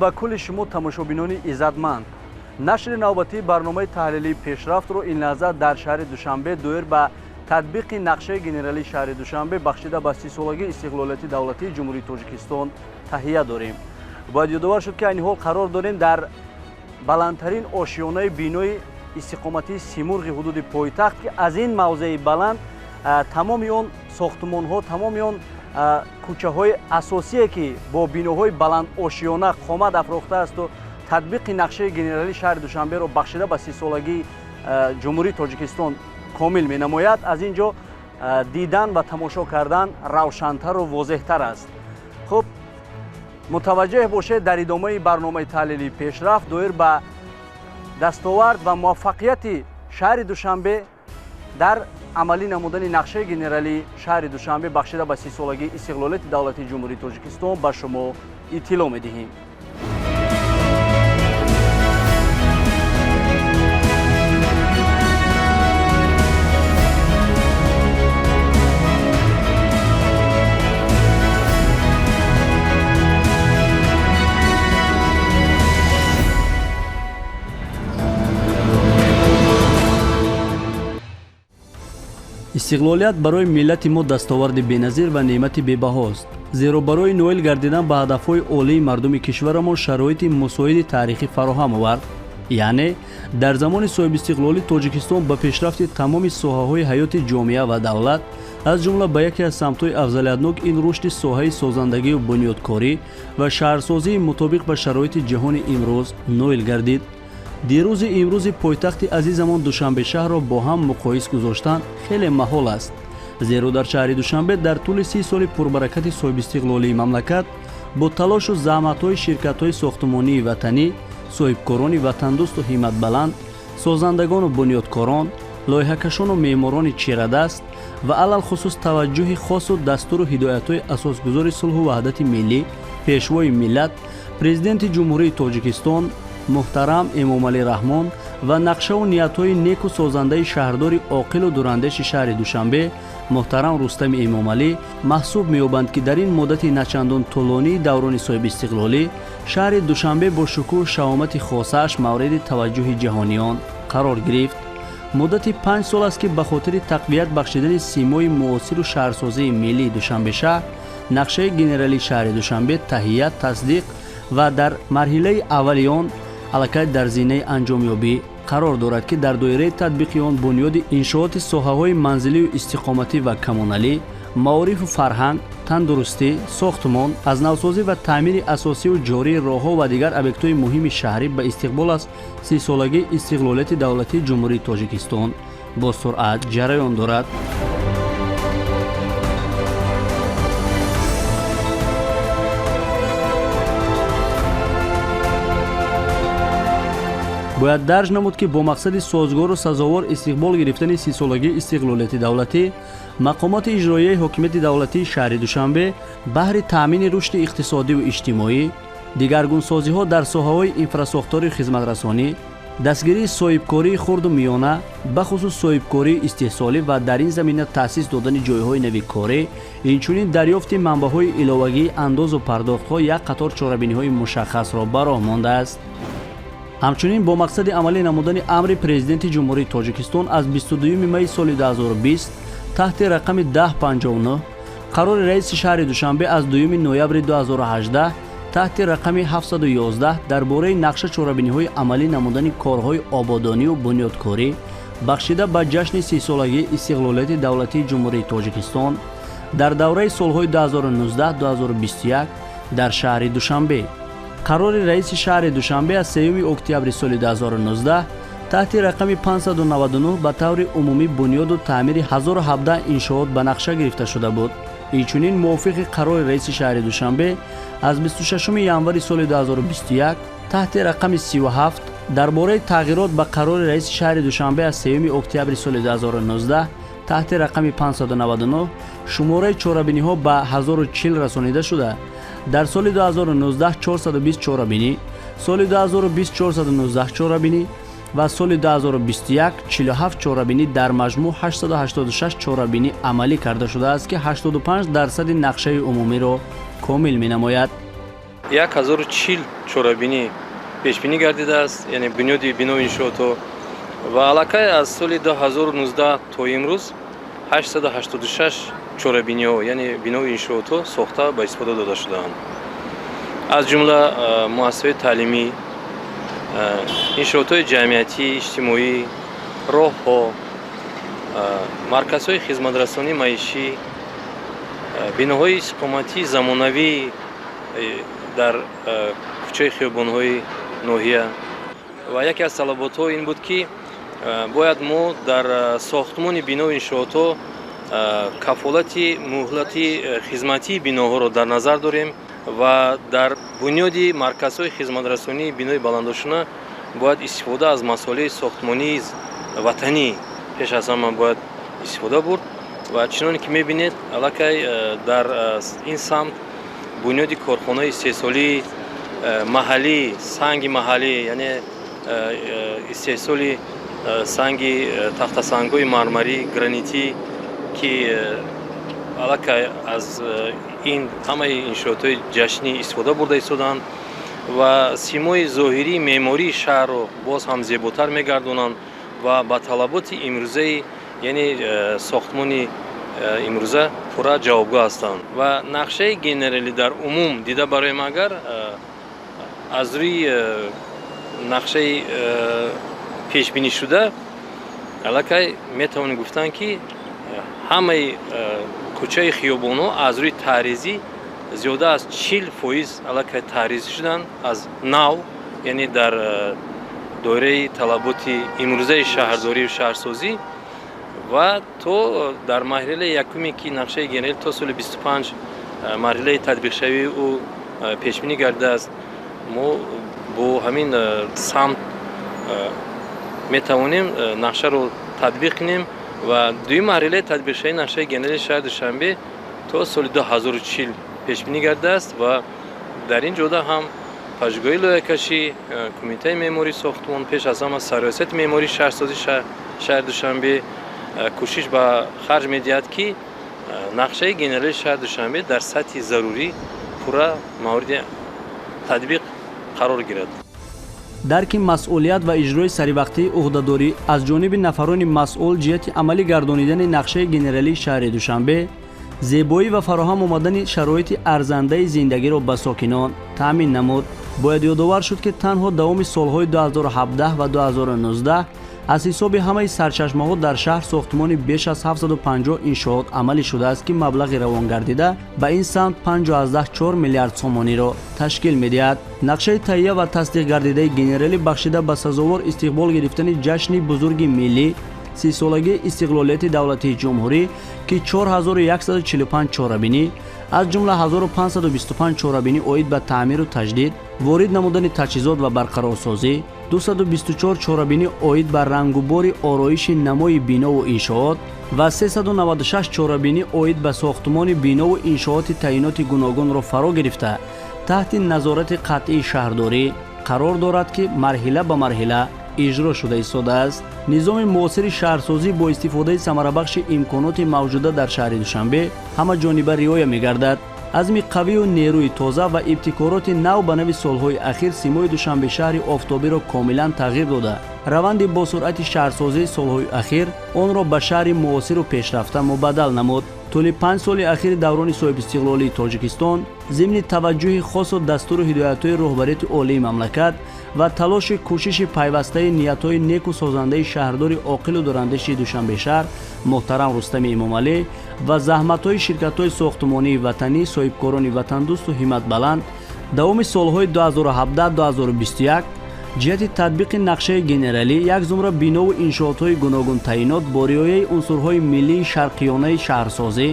Ба кулли шумо, тамошобинони иззатманд. Нашри навбатии барномаи таҳлилии «Пешрафтро» ин лаҳза дар шаҳри Душанбе доир ба татбиқи нақшаи генералии шаҳри Душанбе, бахшида ба 30-солагии истиқлолияти давлатии Ҷумҳурии Тоҷикистон, таҳия дорем. Бояд ёдовар шуд, ки айни ҳол қарор дорем дар баландтарин ошёнаи бинои истиқоматии Симурғи ҳудуди пойтахт, ки аз ин мавзеи баланд тамоми он сохтумонҳо, тамоми он кӯчаҳои асосие, ки бо биноҳои баландошёна қомат афрохтаасту татбиқи нақшаи генералии шаҳри Душанберо, бахшида ба 30-солагии Ҷумҳурии Тоҷикистон, комил менамояд, аз ин ҷо дидан ва тамошо кардан равшантару возеҳтар аст. Хуб, мутаваҷҷеҳ бошед, дар идомаи барномаи таҳлилии «Пешрафт» доир ба дастовард ва муваффақияти шаҳри Душанбе дар амалӣ намудани нақшаи генералии шаҳри Душанбе, бахшида ба 30-солагии истиқлолияти давлатии Ҷумҳурии Тоҷикистон, ба шумо иттилоъ медиҳем. Истиқлолият барои миллати мо дастоварди беназир ва неъмати бебаҳост, зеро барои ноил гардидан ба ҳадафҳои олии мардуми кишварамон шароити мусоиди таърихӣ фароҳам овард. Яъне дар замони соҳибистиқлолӣ Тоҷикистон ба пешрафти тамоми соҳаҳои ҳаёти ҷомеа ва давлат, аз ҷумла ба яке аз самтҳои афзалиятнок, ин рушди соҳаи созандагию бунёдкорӣ ва шаҳрсозии мутобиқ ба шароити ҷаҳони имрӯз ноил гардид. Дирӯзи имрӯзи пойтахти азизамон Душанбешаҳрро бо ҳам муқоис гузоштан хеле маҳол аст, зеро дар шаҳри Душанбе дар тӯли 30 соли пурбаракати соҳибистиқлолии мамлакат бо талошу заҳматҳои ширкатҳои сохтумонии ватанӣ, соҳибкорони ватандӯсту ҳимматбаланд, созандагону бунёдкорон, лоиҳакашону меъморони чирадаст ва алалхусус таваҷҷӯҳи хосу дастуру ҳидоятҳои асосгузори сулҳу ваҳдати миллӣ, Пешвои миллат, Президенти Ҷумҳурии Тоҷикистон муҳтарам Эмомалӣ Раҳмон ва нақшаву ниятҳои неку созандаи шаҳрдори оқилу дурандеши шаҳри Душанбе муҳтарам Рустами Эмомалӣ маҳсуб меёбанд, ки дар ин муддати начандон тӯлонии даврони соҳибистиқлолӣ шаҳри Душанбе бо шукӯҳу шаҳомати хосааш мавриди таваҷҷӯҳи ҷаҳониён қарор гирифт. Муддати 5 сол аст, ки ба хотири тақвият бахшидани симои муосиру шаҳрсозии миллии Душанбешаҳр нақшаи генералии шаҳри Душанбе таҳия, тасдиқ ва дар марҳилаи аввали он аллакай дар зинаи анҷомёбӣ қарор дорад, ки дар доираи татбиқи он бунёди иншооти соҳаҳои манзилию истиқоматӣ ва коммуналӣ, маорифу фарҳанг, тандурустӣ, сохтмон, аз навсозӣ ва таъмири асосию ҷории роҳҳо ва дигар объектҳои муҳими шаҳрӣ ба истиқбол аз 30-солагии истиқлолияти давлатии Ҷумҳурии Тоҷикистон бо суръат ҷараён дорад. Бояд дарҷ намуд, ки бо мақсади созгору сазовор истиқбол гирифтани 30-солагии истиқлолияти давлатӣ мақомоти иҷроияи ҳокимияти давлатии шаҳри Душанбе баҳри таъмини рушди иқтисодиву иҷтимоӣ, дигаргунсозиҳо дар соҳаҳои инфрасохтори хизматрасонӣ, дастгирии соҳибкории хурду миёна, бахусус соҳибкории истеҳсолӣ ва дар ин замина таъсис додани ҷойҳои нави корӣ, инчунин дарёфти манбаъҳои иловагии андозу пардохтҳо як қатор чорабиниҳои мушаххасро ба роҳ мондааст. Ҳамчунин бо мақсади амалӣ намудани амри Президенти Ҷумҳурии Тоҷикистон аз 22 майи соли 2020 таҳти рақами 1059, қарори раиси шаҳри Душанбе аз 2 ноябри 2018 таҳти рақами 711 дар бораи нақша чорабиниҳои амалӣ намудани корҳои ободонию бунёдкорӣ, бахшида ба ҷашни 30-солагии истиқлолияти давлатии Ҷумҳурии Тоҷикистон дар давраи солҳои 2019-2021 дар шаҳри Душанбе, қарори раиси шаҳри Душанбе аз 3 октябри соли 2019 таҳти рақами 599 ба таври умумӣ бунёду таъмири 1017 иншоот ба нақша гирифта шуда буд. Инчунин мувофиқи қарори раиси шаҳри Душанбе аз 26 январи соли 2021 таҳти рақами 37 дар бораи тағйирот ба қарори раиси шаҳри Душанбе аз 3 октябри соли 2019 таҳти рақами 599 шумораи чорабиниҳо ба 1040 расонида шуда, дар соли 2019 420 чорабинӣ, соли 2020 419 чорабинӣ ва соли 2021 47 чорабинӣ, дар маҷмӯъ 886 чорабинӣ амалӣ карда шудааст, ки 85 дарсади нақшаи умумиро комил менамояд. 1040 чорабинӣ пешбинӣ гардидааст, яъне бунёди бинои иншоотҳо. Ва аллакай аз соли 2019 то имрӯз 886 чорабиниҳо, яъне бинои иншоотҳо сохта, ба истифода дода шудаанд, аз ҷумла муассисаҳои таълимӣ, иншоотҳои ҷамъиятӣ, иҷтимоӣ, роҳҳо, марказҳои хизматрасонии маишӣ, биноҳои истиқоматии замонавӣ дар кӯчаи хиёбонҳои ноҳия. Ва яке аз талаботҳо ин буд, ки бояд мо дар сохтмони бинои иншоотҳо кафолати муҳлати хизматии биноҳоро дар назар дорем ва дар бунёди марказҳои хизматрасонии бинои баландошёна бояд истифода аз масолеҳи сохтмонии ватанӣ пеш аз ҳама бояд истифода бурд. Ва чуноне ки мебинед, аллакай дар ин самт бунёди корхонаи истеҳсолии маҳаллӣ, санги маҳаллӣ, яъне истеҳсоли санги тахтасангҳои мармарӣ, гранитӣ, ки аллакай аз ин ҳамаи иншоотҳои ҷашнӣ истифода бурда истодаанд ва симои зоҳирии меъмории шаҳрро боз ҳам зеботар мегардонанд ва ба талаботи имрӯзаи, яъне сохтмони имрӯза пурра ҷавобгӯ ҳастанд. Ва нақшаи генералӣ дар умум дида бароем, агар аз рӯи нақшаи пешбинишуда, аллакай метавонем гуфтан, ки ҳамаи кӯчаи хиёбонҳо аз рӯи таъризӣ зиёда аз 40% аллакай таъризӣ шуданд аз нав, яъне дар доираи талаботи имрӯзаи шаҳрдорию шаҳрсозӣ. Ва то дар марҳилаи якуме, ки нақшаи генералӣ то соли 25 марҳилаи татбиқшавии ӯ пешбинӣ гардидааст, мо бо ҳамин самт метавонем нақшаро татбиқ кунем. Ва дуюм марҳилаи татбиқшавии нақшаи генералии шаҳри Душанбе то соли 2040 пешбинӣ гардидааст ва дар ин ҷода ҳам пажӯҳишгоҳи лоиҳакашӣ, кумитаи меъмории сохтмон, пеш аз ҳама Сарраёсати меъмории шаҳрсозии шаҳри Душанбе кӯшиш ба харҷ медиҳад, ки нақшаи генералии шаҳри Душанбе дар сатҳи зарурӣ пурра мавриди татбиқ қарор гирад. Дарки масъулият ва иҷрои саривақтии ӯҳдадорӣ аз ҷониби нафарони масъул ҷиҳати амалӣ гардонидани нақшаи генералии шаҳри Душанбе зебоӣ ва фароҳам омадани шароити арзандаи зиндагиро ба сокинон таъмин намуд. Бояд ёдовар шуд, ки танҳо давоми солҳои 2017 ва 2019 аз ҳисоби ҳамаи сарчашмаҳо дар шаҳр сохтмони беш аз 750 иншоот амалӣ шудааст, ки маблағи равонгардида ба ин самт 5,4 миллиард сомониро ташкил медиҳад. Нақшаи таҳия ва тасдиқ гардидаи генералӣ бахшида ба сазовор истиқбол гирифтани ҷашни бузурги миллӣ, 30-солагии истиқлолияти давлатии ҷумҳурӣ, ки 4145 чорабинӣ, аз ҷумла 1525 чорабинӣ оид ба таъмиру таҷдид, ворид намудани таҷҳизот ва барқарорсозӣ, 224 чорабинӣ оид ба рангубори ороиши намои бинову иншоот ва 396 чорабинӣ оид ба сохтмони бинову иншооти таъиноти гуногунро фаро гирифта, таҳти назорати қатъии шаҳрдорӣ қарор дорад, ки марҳила ба марҳила иҷро шуда истодааст. Низоми муосири шаҳрсозӣ бо истифодаи самарабахши имконоти мавҷуда дар шаҳри Душанбе ҳамаҷониба риоя мегардад. Азми қавию нерӯи тоза ва ибтикороти нав ба нави солҳои ахир симои Душанбе шаҳри офтобиро комилан тағйир дода, раванди босуръати шаҳрсозии солҳои ахир онро ба шаҳри муосиру пешрафта мубаддал намуд. Тӯли 5 соли ахири даврони соҳибистиқлолии Тоҷикистон, зимни таваҷҷӯҳи хосу дастуру ҳидоятҳои роҳбарияти олии мамлакат ва талоши кӯшиши пайвастаи ниятҳои неку созандаи шаҳрдори оқилу дурандеши Душанбешаҳр муҳтарам Рустами Эмомалӣ ва заҳматҳои ширкатҳои сохтмонии ватанӣ, соҳибкорони ватандӯсту ҳимматбаланд, давоми солҳои 2017-2021 ҷиҳати татбиқи нақшаи генералӣ як зумра бинову иншоотҳои гуногунтаъинот бо риояи унсурҳои миллии шарқиёнаи шаҳрсозӣ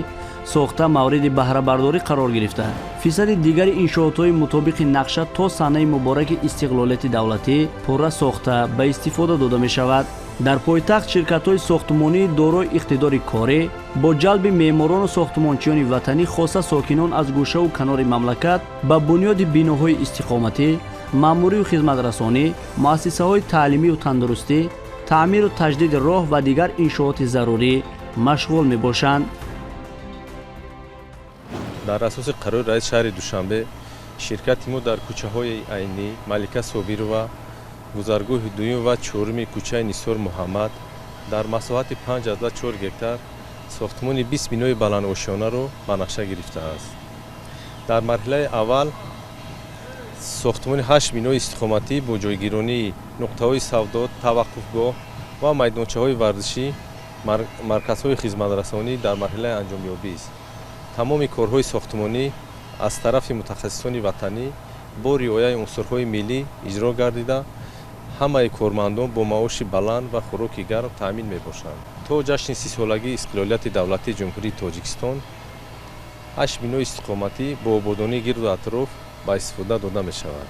сохта, мавриди баҳрабардорӣ қарор гирифта, фисади дигари иншоотҳои мутобиқи нақша то санаи мубораки истиқлолияти давлатӣ пурра сохта, ба истифода дода мешавад. Дар пойтахт ширкатҳои сохтмонии дорои иқтидори корӣ бо ҷалби меъморону сохтмончиёни ватанӣ, хоса сокинон аз гӯшаву канори мамлакат, ба бунёди биноҳои истиқоматӣ, маъмурию хизматрасонӣ, муассисаҳои таълимию тандурустӣ, таъмиру таҷдиди роҳ ва дигар иншооти зарурӣ машғул мебошанд. Дар асоси қарори раиси шаҳри Душанбе Ширкати мо дар кӯчаҳои Айнӣ, Малика Собирова, гузаргоҳи дуюм ва чоруми кӯчаи Нисор Муҳаммад дар масоҳати 5,4 гектар сохтмони 20 бинои баландошёнаро ба нақша гирифтааст. Дар марҳилаи аввал сохтмони 8 бинои истиқоматӣ бо ҷойгиронии нуқтаҳои савдо, таваққуфгоҳ ва майдончаҳои варзишӣ, марказҳои хизматрасонӣ дар марҳилаи анҷомёбист. Тамоми корҳои сохтмонӣ аз тарафи мутахассисони ватанӣ бо риояи унсурҳои миллӣ иҷро гардида, ҳамаи кормандон бо маоши баланд ва хӯроки гарм таъмин мебошанд. То ҷашни 30-солагии истиқлолияти давлатии Ҷумҳурии Тоҷикистон 8 бинои истиқоматӣ бо ободонии гирду атроф ба истифода дода мешавад.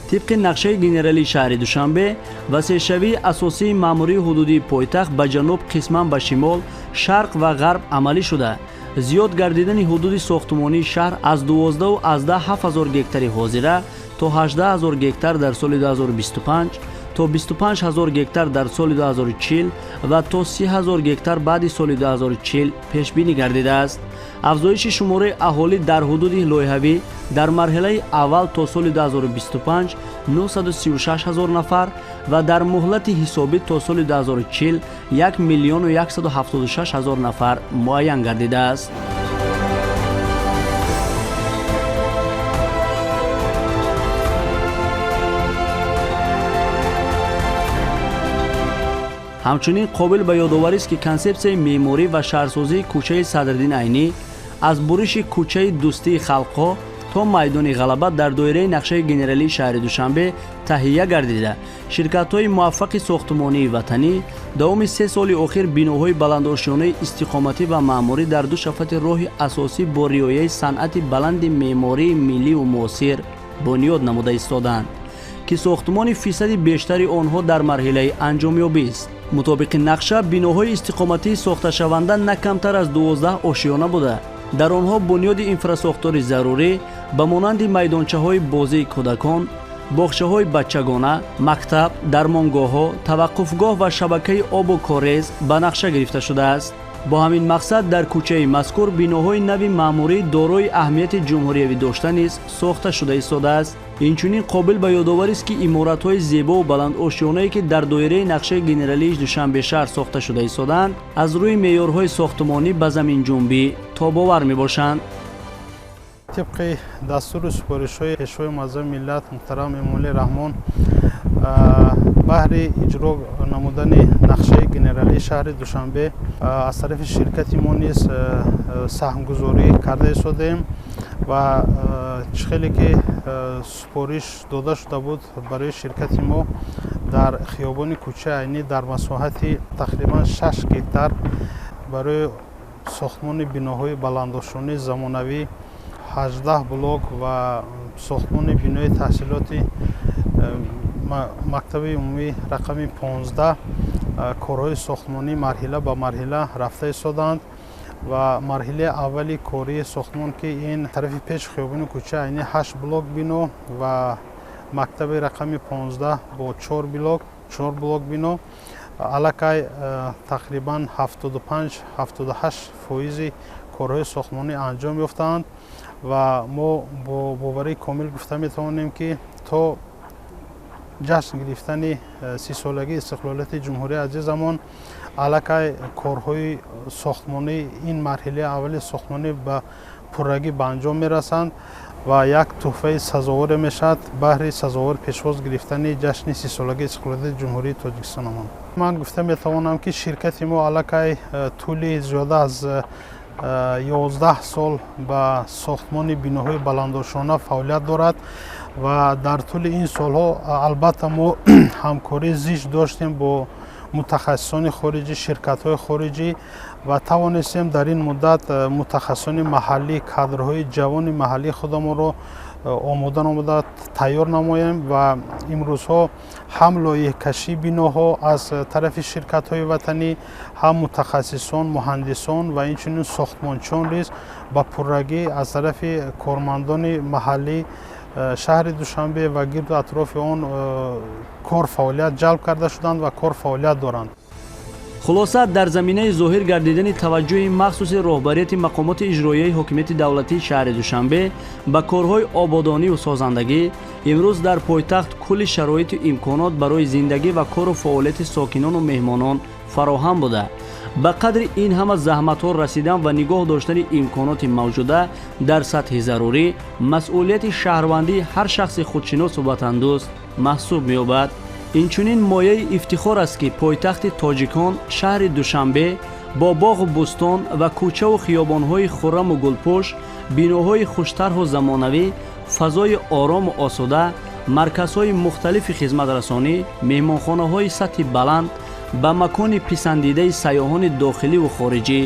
Тибқи нақшаи генералии шаҳри Душанбе, васеъшавии асосии маъмурии ҳудудии пойтахт ба ҷануб, қисман ба шимол, шарқ ва ғарб амалӣ шуда, зиёд гардидани ҳудуди сохтмонии шаҳр аз 12,7 ҳазор гектари ҳозира то 18 ҳазор гектар дар соли 2025, то 25 ҳазор гектар дар соли 2040 ва то 30 ҳазор гектар баъди соли 2040 пешбинӣ гардидааст. Афзоиши шумораи аҳолӣ дар ҳудуди лоиҳавӣ дар марҳилаи аввал то соли 2025 936 ҳазор нафар ва дар муҳлати ҳисобӣ то соли 2040 1 миллиону 176 ҳазор нафар муайян гардидааст. Ҳамчунин қобил ба ёдоварист, ки консепсияи меъморӣ ва шаҳрсозии кӯчаи Садриддин Айнӣ аз буриши кӯчаи Дӯстии халқҳо то майдони Ғалаба дар доираи нақшаи генералии шаҳри Душанбе таҳия гардида, ширкатҳои муваффақи сохтмонии ватанӣ давоми 3 соли охир биноҳои баландошёнаи истиқоматӣ ва маъмурӣ дар ду шафати роҳи асосӣ бо риояи санъати баланди меъмории милливу муосир бунёд намуда истодаанд, ки сохтмони фисади бештари онҳо дар марҳилаи анҷомёбист. Мутобиқи нақша, биноҳои истиқоматии сохташаванда на камтар аз 12 ошёна буда, дар онҳо бунёди инфрасохтори зарурӣ ба монанди майдончаҳои бозии кӯдакон, боғчаҳои бачагона, мактаб, дармонгоҳҳо, таваққуфгоҳ ва шабакаи обу корез ба нақша гирифта шудааст. Бо ҳамин мақсад дар кӯчаи мазкур биноҳои нави маъмурӣ дорои аҳамияти ҷумҳуриявӣ дошта низ сохта шуда истодааст. Инчунин қобил ба ёдоварист, ки иморатҳои зебову баландошёнае, ки дар доираи нақшаи генералии Душанбе шаҳр сохта шуда истодаанд, аз рӯи меъёрҳои сохтмонӣ ба заминҷунбӣ тобовар мебошанд. Тибқи дастуру супоришҳои Пешвои муаззами миллат муҳтарам Эмомалӣ Раҳмон, баҳри иҷро намудани нақшаи генералии шаҳри Душанбе аз тарафи ширкати мо низ саҳмгузорӣ карда истодаем ва чӣ хеле ки супориш дода шуда буд барои ширкати мо дар хиёбони кӯчаи Айнӣ дар масоҳати тақрибан 6 гектар барои сохтмони биноҳои баландошёнаи замонавӣ 18 блок ва сохтмони бинои таҳсилоти мактаби умумӣ рақами 15 корҳои сохтмонӣ марҳила ба марҳила рафта истодаанд ва марҳилаи аввали кории сохтмон, ки ин тарафи пеши хиёбони кӯчаи Айнӣ 8 блок бино ва мактаби рақами 15 бо 4 блок бино, аллакай тақрибан 75-78 фоизи корҳои сохтмонӣ анҷом ёфтаанд ва мо бо боварии комил гуфта метавонем, ки то ҷашн гирифтани 30-солагии истиқлолияти ҷумҳурии азизамон аллакай корҳои сохтмонӣ ин марҳилаи аввали сохтмонӣ ба пуррагӣ ба анҷом мерасанд ва як тӯҳфаи сазоворе мешавад баҳри сазовор пешвоз гирифтани ҷашни 30-солагии истиқлолияти ҷумҳурии Тоҷикистонамон. Ман гуфта метавонам, ки ширкати мо аллакай тӯли зиёда аз 11 сол ба сохтмони биноҳои баландошёна фаъолият дорад ва дар тӯли ин солҳо албатта мо ҳамкории зич доштем бо мутахассисони хориҷӣ, ширкатҳои хориҷӣ ва тавонистем дар ин муддат мутахассисони маҳаллӣ, кадрҳои ҷавони маҳаллии худамонро омода намуда тайёр намоем ва имрӯзҳо ҳам лоиҳакашии биноҳо аз тарафи ширкатҳои ватанӣ, ҳам мутахассисон, муҳандисон ва инчунин сохтмончиён низ ба пуррагӣ аз тарафи кормандони маҳаллӣ шаҳри Душанбе ва гирду атрофи он кор фаъолият ҷалб карда шуданд ва кор фаъолият доранд. Хулоса, дар заминаи зоҳир гардидани таваҷҷӯҳи махсуси роҳбарияти мақомоти иҷроияи ҳокимияти давлатии шаҳри Душанбе ба корҳои ободониву созандагӣ, имрӯз дар пойтахт кулли шароиту имконот барои зиндагӣ ва кору фаъолияти сокинону меҳмонон фароҳам буда, ба қадри ин ҳама заҳматҳо расидан ва нигоҳ доштани имконоти мавҷуда дар сатҳи зарурӣ масъулияти шаҳрвандии ҳар шахси худшиносу ватандӯст маҳсуб меёбад. Инчунин мояи ифтихор аст, ки пойтахти тоҷикон шаҳри Душанбе бо боғу бӯстон ва кӯчаву хиёбонҳои хурраму гулпӯш, биноҳои хуштарҳу замонавӣ, фазои орому осуда, марказҳои мухталифи хизматрасонӣ, меҳмонхонаҳои сатҳи баланд ба макони писандидаи сайёҳони дохиливу хориҷӣ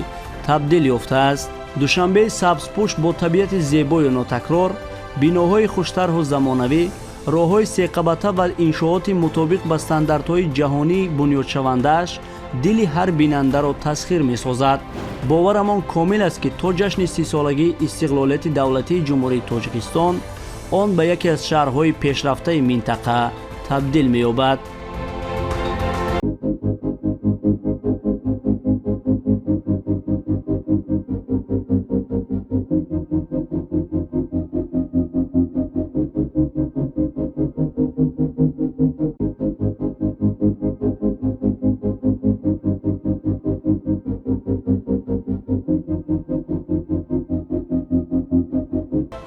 табдил ёфтааст. Душанбеи сабзпӯш бо табиати зебою нотакрор, биноҳои хуштарҳу замонавӣ, роҳҳои секабата ва иншооти мутобиқ ба стандартҳои ҷаҳонии бунёдшавандааш дили ҳар бинандаро тасхир месозад. Боварамон комил аст, ки то ҷашни 30-солагии истиқлолияти давлатии Ҷумҳурии Тоҷикистон он ба яке аз шаҳрҳои пешрафтаи минтақа табдил меёбад.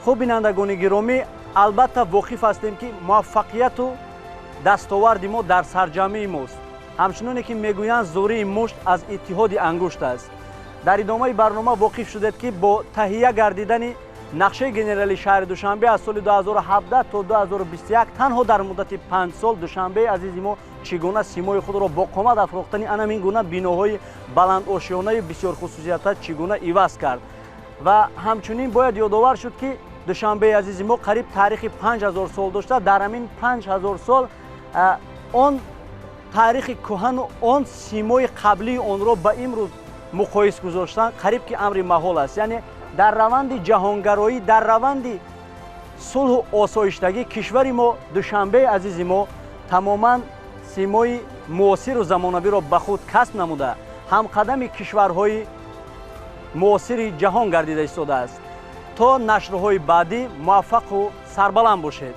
Хуб, бинандагони гиромӣ, албатта воқиф ҳастем, ки муваффақияту дастоварди мо дар сарҷамъии мост. Ҳамчуноне ки мегӯянд, зӯрии мушт аз иттиҳоди ангушт аст. Дар идомаи барнома воқиф шудед, ки бо таҳия гардидани нақшаи генералии шаҳри Душанбе аз соли 2017 то 2021 танҳо дар муддати 5 сол Душанбеи азизи мо чӣ гуна симои худро бо қомат афрохтани анамин гуна биноҳои баландошёнаи бисёрхусусията чӣ гуна иваз кард. Ва ҳамчунин бояд ёдовар шуд, ки Душанбеи азизи мо қариб таърихи 5000 сол дошта, дар ҳамин 5000 сол он таърихи кӯҳану он симои қаблии онро ба имрӯз муқоис гузоштан қариб ки амри маҳол аст. Яъне дар раванди ҷаҳонгароӣ, дар раванди сулҳу осоиштагӣ кишвари мо, Душанбеи азизи мо тамоман симои муосиру замонавиро ба худ касб намуда, ҳамқадами кишварҳои муосири ҷаҳон гардида истодааст. То нашрҳои баъдӣ муваффақу сарбаланд бошед.